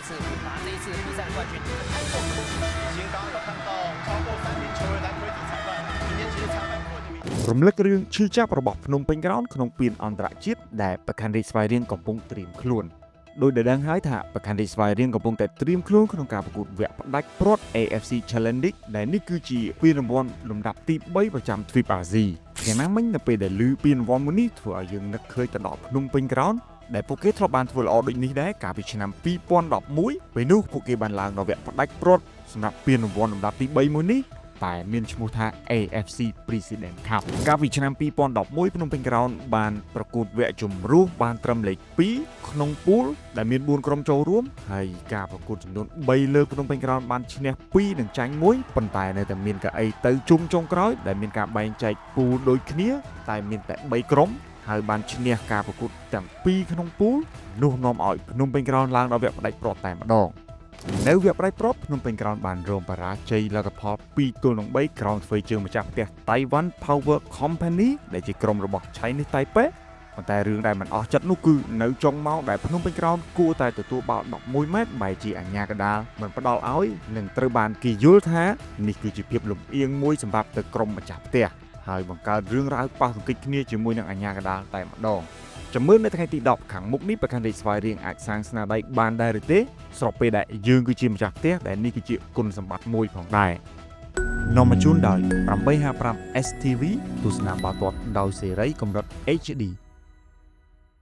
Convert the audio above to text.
次拿这一次比赛的冠军。已经刚刚有看到超过3名球员来推挤裁判，今天其实裁判问题。 រំលឹករឿងឈឺចាប់របស់ភ្នំពេញក្រោនក្នុងពានអន្តរជាតិដែលប្រខណ្ឌរាជស្វាយរៀងកំពុងត្រៀមខ្លួនដោយដែលដឹងហើយថាប្រខណ្ឌរាជស្វាយរៀងកំពុងតែត្រៀមខ្លួនក្នុងការប្រកួតវគ្គផ្ដាច់ព្រាត់ AFC Challenge League ដែលនេះគឺជាពានរង្វាន់លំដាប់ទី3ប្រចាំទ្វីបអាស៊ីយ៉ាងណាមិញនៅពេលដែលឮពានរង្វាន់មួយនេះធ្វើឲ្យយើងនឹកឃើញទៅដល់ភ្នំពេញក្រោនដែលពួកគេធ្លាប់បានធ្វើល្អដូចនេះដែរកាលពីឆ្នាំ2011ពេលនោះពួកគេបានឡើងដល់វគ្គផ្ដាច់ព្រាត់សម្រាប់ពានរង្វាន់លំដាប់ទី3មួយនេះ តែមានឈ្មោះថា AFC President Cup កាលពីឆ្នាំ2011ភ្នំពេញក្រោនបានប្រកួតវគ្គជម្រុះបានត្រឹមលេខ2ក្នុងពូលដែលមាន4ក្រុមចូលរួមហើយការប្រកួតចំនួន3លើកភ្នំពេញក្រោនបានឈ្នះ2និងចាញ់1ប៉ុន្តែនៅតែមានកៅអីទៅជុំចុងក្រោយដែលមានការបែងចែកពូលដូចគ្នាតែមានតែ3ក្រុមហើយបានឈ្នះការប្រកួតទាំងពីរក្នុងពូលនោះនាំឲ្យភ្នំពេញក្រោនឡើងដល់វគ្គផ្ដាច់ព្រាត់តែម្ដង នៅវគ្គផ្ដាច់ព្រាត់ភ្នំពេញក្រោនបានរងបរាជ័យលទ្ធផល2ទល់នឹង3ក្រោមធ្វើជើងម្ចាស់ផ្ទះ Taiwan Power Company ដែលជាក្រុមរបស់ Chinese Taipei ប៉ុន្តែរឿងដែលមិនអស់ចិត្តនោះគឺនៅចុងម៉ោងដែលភ្នំពេញក្រោនគួរតែទទួលបាល់11ម៉ែត្របែរជាអាជ្ញាកណ្ដាលមិនផ្ដល់ឲ្យនិងត្រូវបានគេយល់ថានេះគឺជាភាពលំអៀងមួយសម្រាប់ទៅក្រុមម្ចាស់ផ្ទះហើយបង្កើតរឿងរ៉ាវប៉ះទង្គិចគ្នាជាមួយនឹងអាជ្ញាកណ្ដាលតែម្ដងចាំមើលនៅថ្ងៃទី10ខាងមុខនេះប្រកាន់រាជស្វាយរៀងអាចសាងស្នាដៃបានដែរឬទេ ស្របពេលដែលយើងគឺជាម្ចាស់ផ្ទះដែលនេះគឺជាគុណសម្បត្តិមួយផងដែរនាំមកជូនដោយ855 STV ទស្សនាបាល់ទាត់ដោយសេរីកម្រិត HD។